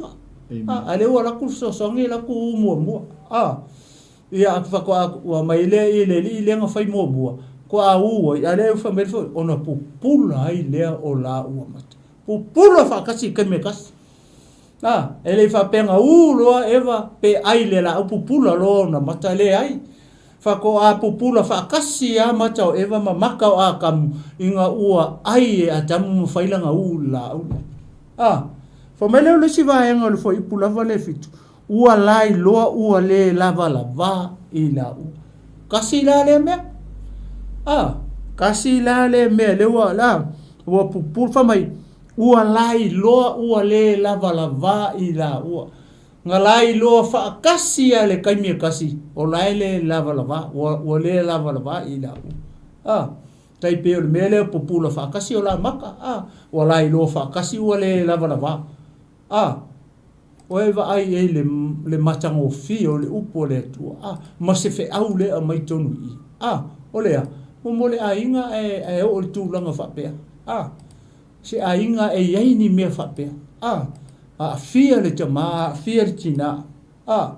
A, a lea ua alu atu le fesoasoani alu atu u muamua. A, ia faatoa ua aumai lea i le alii lea na fai muamua, faatoa u ai, a lea ua fai mai foi, ona pupula ai lea o laua mata. Pupula faatasi i le taimi e tasi. A, e le i faapea na ū loa Eva pe ʻai le laau pupula loa ona mata, leai. Faatoa pupula faatasi lava mata o Eva ma mata o Atamu ina ua ʻai e Atamu ma fai lana ū i le laau lea. A, fai mai lea o le isi vaega o le fuaiupu lava lea e fitu, ua lailoa ua le lavalava i laua. Kasi la lea mea. A, kasi la lea mea lea ua, la, ua pupula, fai mai, Ua lailoa ua le lavalava i laua. Na lailoa faatasi a le taimi e tasi, o la e le lavalava, ua, ua le lavalava i laua. A, tai pei o le mea lea pupula faatasi o la maka, a, ua lailoa faatasi ua le lavalava. A, ua e vaai i ai le, le matagofie o le upu a le Atua, a, ma se feau lea e aumai tonu i i. A, o le a? Ua mo le aiga ae, ae oo i le tulaga faapea. A. Se aiga e i ai ni mea faapea? A. Aafia le tama, aafia le tina. A.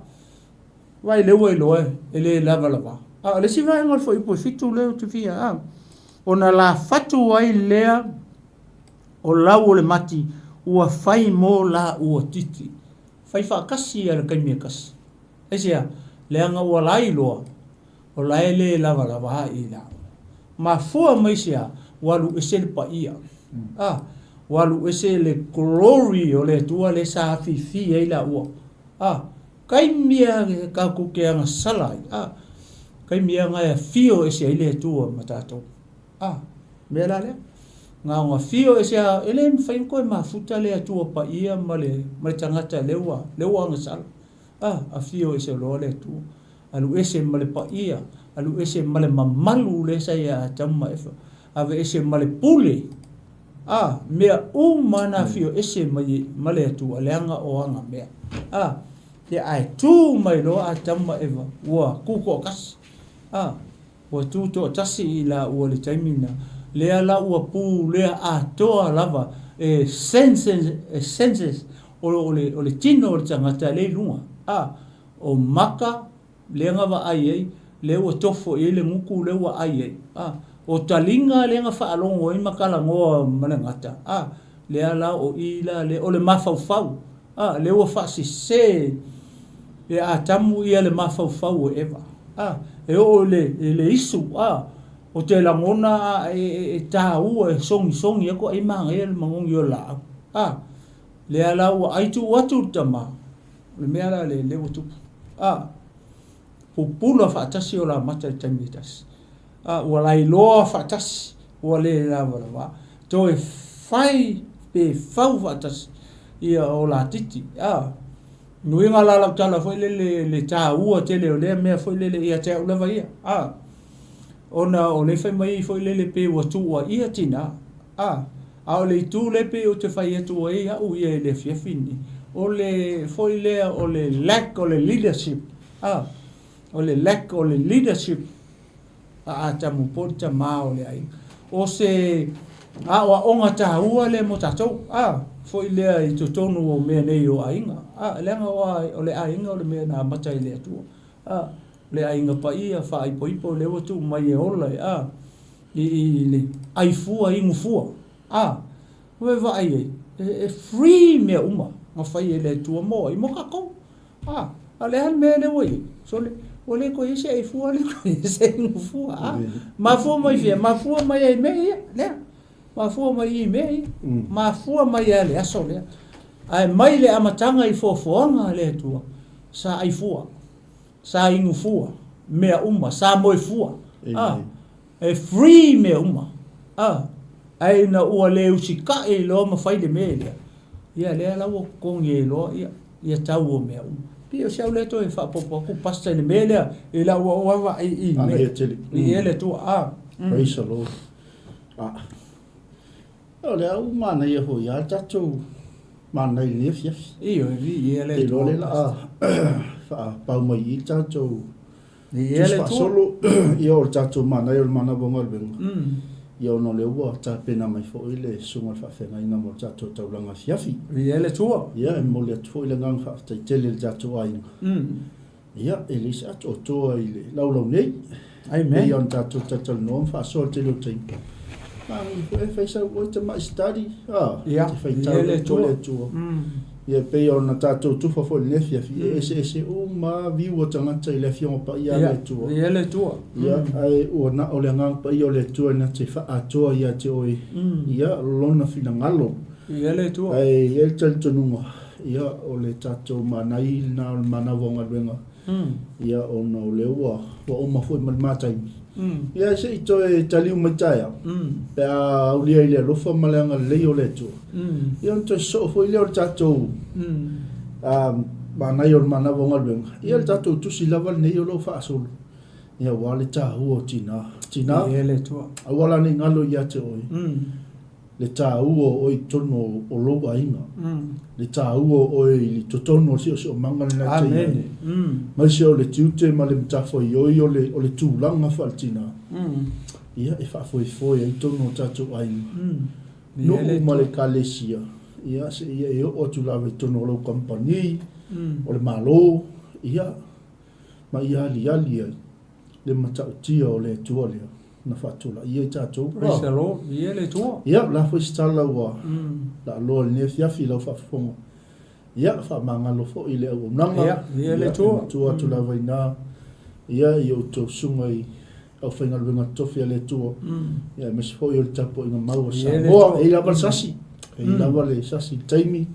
Vaai lea ua iloa e le lavalava. A o le isi vaega o le fuaiupu e fitu lea ou te fia, a. Ona lafatu ai lea o lau o le mati ua fai mo laua titi. Fai faatasi lava i le taimi e tasi. Aisea? Leaga ua lailoa O la e le lavalava ai i lalo. Mafua mai se a? Ua alu ese le paia. A, ua alu ese le glory o le Atua lea sa afifi ai laua. A, taimi a tatou te agasala ai. A, taimi a na e afio ese ai le Atua ma tatou. A, mea la lea. Na ona afio ese a, e le mafai ona toe mafuta le Atua paia ma le, ma le tagata lea ua, lea ua agasala. A, afio ese loa le Atua. Alu ese ma le paia, alu ese ma le mamalu lea sa ia Atamu ma Efa, ave ese ma le pule, a, mea uma na afio ese mai ma le Atua, leaga o ana mea. A, ia ae tu mai loa Atamu ma Eva, ua tu toatasi. A, ua tu toatasi i laua i le taimi na, lea la ua pulea atoa lava e senses, e senses o, o le, o le tino o le tagata lea i luga. A, O maka, lea na vaai ai, lea ua tofo i ai le gutu lea ua ai ai. A, o taliga lea na faalogo ai ma talanoa ma le gata, a, lea la o i la lea, o le mafaufau, a, lea ua faasese e Atamu ia le mafaufau o Eva. A, e oo i le, i le isu, a, Ou te lagona a e taua e sogisogi aku ai manaia le magogi o le laau. A, lea la ua ai tuu atu le tama, o le mea la lea lea ua tupu. A, pupula faatasi o la mata i le taimi e tasi. A, ua lailoa faatasi, ua le lavalava. Toe fai pe fau faatasi ia o la titi. A, Nuiga la lau tala foi lele le taua tele o lea mea foi lele ia te au lava ia. A, ona o lea fai mai foi lele pe ua tuuaia tina. A, a o le itu lea pei ou te fai atu ai au ia i le afiafi lenei, o le foi lea o le lack o le leadership. A, o le lack o le leadership a Atamu po o le tama o le aiga. O se aoaoga taua lea mo tatou, a, foi lea i totonu o mea nei o aiga. A, leaga o le aiga o le mea na amata i le Atua. A, o le aiga paia faaipoipo lea ua tuu mai e ola, a, i le ai fua inu fua. A, ua e vaai ai, e free mea uma na fai e le Atua mo ai? Mo tatou. A, a o le a le mea lea ua i ai? Sole, ua le toe i ai se ai fua, le toe i ai se inu fua. A, mafua mai fea? Mafua mai ai mea ia, lea. Mafua mai i mea ia. Mafua mai lava i le aso lea. Ae mai le amataga i foafoaga a le Atua, sa ai fua, sa inu fua, mea uma, sa moe fua. A, E free mea uma, a, ae ina ua le usikai loa ma fai le mea lea, ia lea la ua totogi ai loa ia, ia tau o mea uma. Pei o si au lea toe faaopoopo atu Pastor i le mea lea, i lau au lava vaai i mea. Manaia tele. I le Atua, a. Praise the Lord. A. O lea ua manaia foi lava le tatou manaia i lenei afiafi. Ioe, viia le Te Atua. iloa lea o le a faapau mai i i le tatou Viia Tusi le Atua. faasolo, ia o le tatou manaia o le manava o galuega, ia ona o lea ua tapena mai foi le susuga i le faafeagaiga mo le tatou taulaga afiafi. Viia le Atua. Ia e momoli atu foi le agaga faafetai tele i le tatou aiga. Ia e leai se atoatoa i le laulau nei. Amen. Pei ona tatou talatalanoa ma faasoa i le tele o taimi. Magia foi e fai sau oe tamai study, a, Ia, te faitau viia le le Atua. Atua. Le Atua. Ia e pei ona tatou tufa foi i lenei afiafi, e eseese uma lava viu o tagata i le Afioga Paia a le Atua. Ia, viia le Atua. Ia, ae ua na o le Agaga Paia o le Atua na te faaatoa ia te oe, ia, Lona finagalo. Viia le Atua. Ae i ai le talitonuga, ia, o le tatou manai lena o le manava o galuega, Ia, ona o lea ua uma foi ma le ma taimi. Ia, se i toe taliu mai taeao, pe a aulia i le alofa ma le agalelei o le Atua. Ia, ona toe sosoo foi lea o le tatou manaia o le manava o galuega. Ia, le tatou tusi lava lenei o lo o faasolo, ia, aua le taua o tina. Tina, aua la ne i galo ia te oe. le taua o oe i totonu o lou aiga, le taua o oe i totonu o le siosiomaga lena e te i ai, aemaise o le tiute ma le matafaioi o le, o le tulaga faaletina, ia, e faafoefoe ai totonu o tatou aiga, nuu ma le ekalesia, ia, seia e oo atu lava i totonu o lau kamupani, o le Malo, ia, ma ia aliali ai le matautia o le Atua lea na faatulaia i tatou. Praise the Lord. Viia le Atua. Ia, o le a foi se tala ua laaloa i lenei afiafi i lau faafofoga. Ia, faamagalo foi i le auaunaga. Ia, viia le Atua. Ia, e matua atu lava i ina, ia, i outou susuga i aufaigaluega totofi a le Atua, ia, aemaise foi o le tapuaiga mau a Samoa. E i ai lava le sasi, e i ai lava le sasi i le taimi,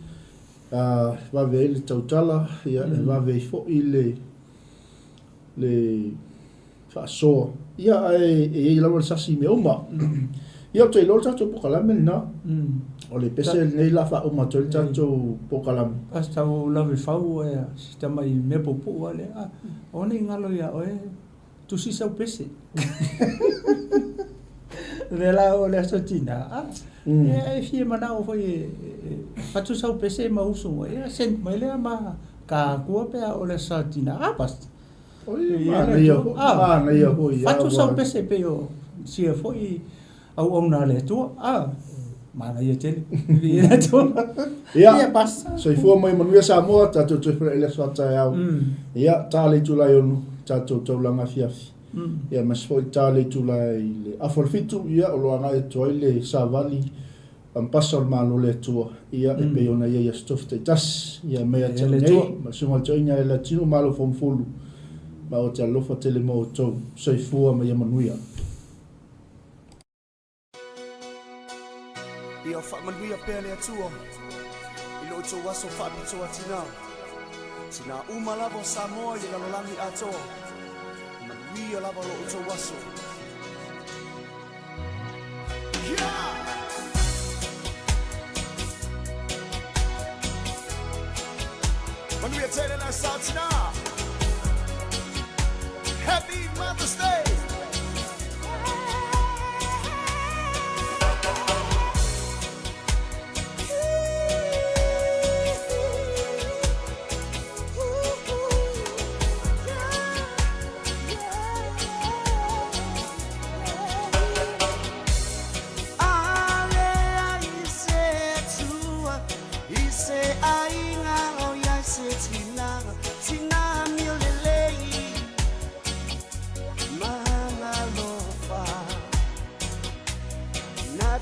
e vave ai le tautala, ia, e vave ai foi le le faasoa, ia ae e i ai lava le sasi i mea uma. Ia ou te iloa le tatou polokalame lena. O le pese lenei la faauma atu ai le tatou polokalame. Pastor ua ou lave fau e si tamai mea puupuu lava lea. Aua ne i galo ia oe, tusi sau pese. O lea la o le aso tina, ia e fia manao foi e fatu sau pese ma usu mai, ia send mai lea ma ka akua pe a o le aso tina. Ah, Pastor. Oi, manaia foi, manaia foi. Fatu sau pese pei o sia foi auauna a le Atua. Ah, manaia tele. Viia le Atua. Ia, ia Pastor. Soifua mai manuia Samoa, tatou toe feiloai i le aso a taeao. Ia, ta le itula e 6, tatou taulaga afiafi. Ia, aemaise foi ta le itula i le afa o le 7, ia, o lo o agai atu ai le savali Ampasa o le Malo o le Atua, ia, e pei ona i ai i aso tofi taitasi, ia, mai ia te au nei, ma le Susuga i le Toeaina e Latino Malo Fomufulu, ma ou te alofa tele mo outou. Soifua ma ia manuia. Ia faamanuia pea le Atua i lo outou aso faapitoa tinā. Tinā uma lava o Samoa i le lalolagi atoa. Manuia lava lo outou aso. Yeah! Manuia tele le aso tinā. Happy Mother's Day!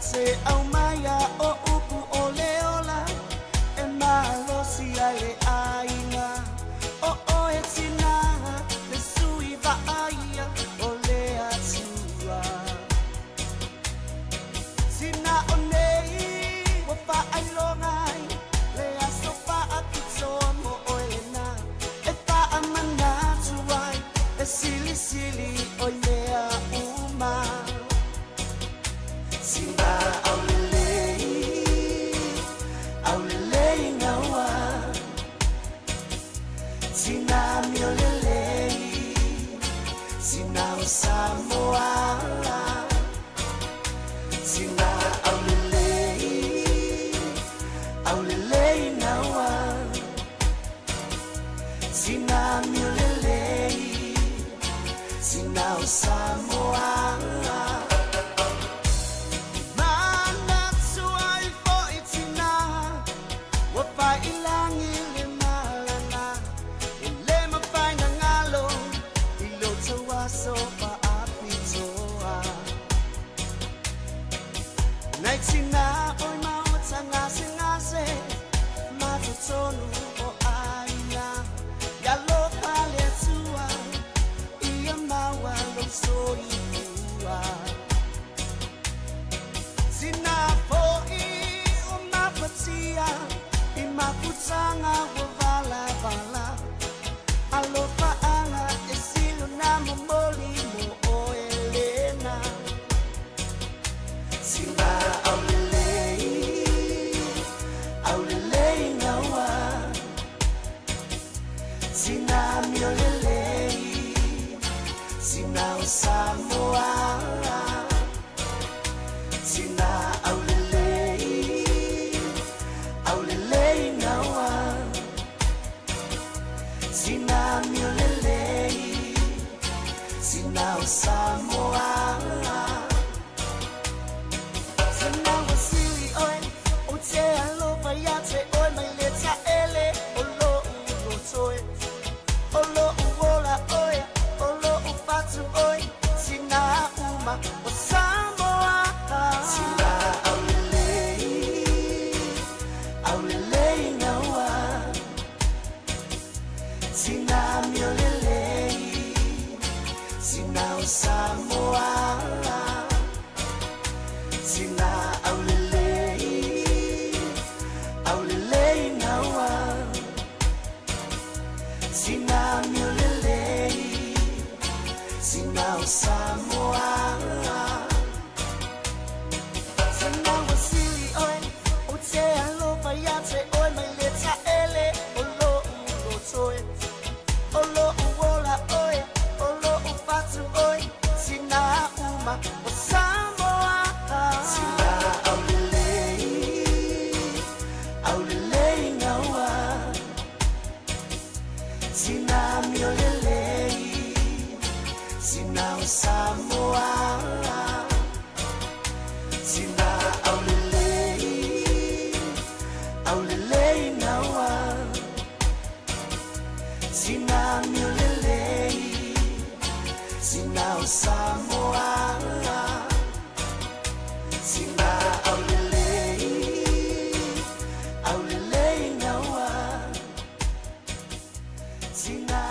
Se au maia o upu o le ola e malosi ai le aiga o oe tina le sui vaaia o le Atua. Tina o nei ua faailoga ai le aso faapitoa mo oe lena e faamanatu ai e silisili o i mea uma. Sina aulelei, aulelei ngaua. Sina miolelei, sina o Samoa. Sina aulelei, aulelei ngaua. Sina miolelei, sina o Samoa. Sina oi maota ngase ngase matotonu o aina ya lofa le Atua ia maua lou soifua. Sina fo'i o mafatia i mafutaga ua valavala alofaaga e silo na momoli mo oe lena. Sina aulelei, aulelei ngaua. Sina miolelei, sina o Samoa. Sina aulelei, aulelei ngaua. Sina miolelei, sina o Samoa. Sina wasili oe, o te alofa ia te oe mai le taele o lo'u lotoe. O lo'u ola oe, o lo'u fatu oe, sina uma o Samoa. Sina aulelei, aulelei ngaua. Sina miolelei, sina o Samoa. Sina aulelei, aulelei ngaua. Sina miolelei, sina o Samoa. Sina wasili oe, o te alofa ia te oe mai le taele o lo'u lotoe. O lo'u ola oe, o lo'u fatu oe, sina uma o Samoa. Sina aulelei, aulelei ngaua. Sina miolelei, sina o Samoa. Sina aulelei, aulelei ngaua. Sina miolelei, sina o Samoa. Sina aulelei, aulelei ngaua. Sina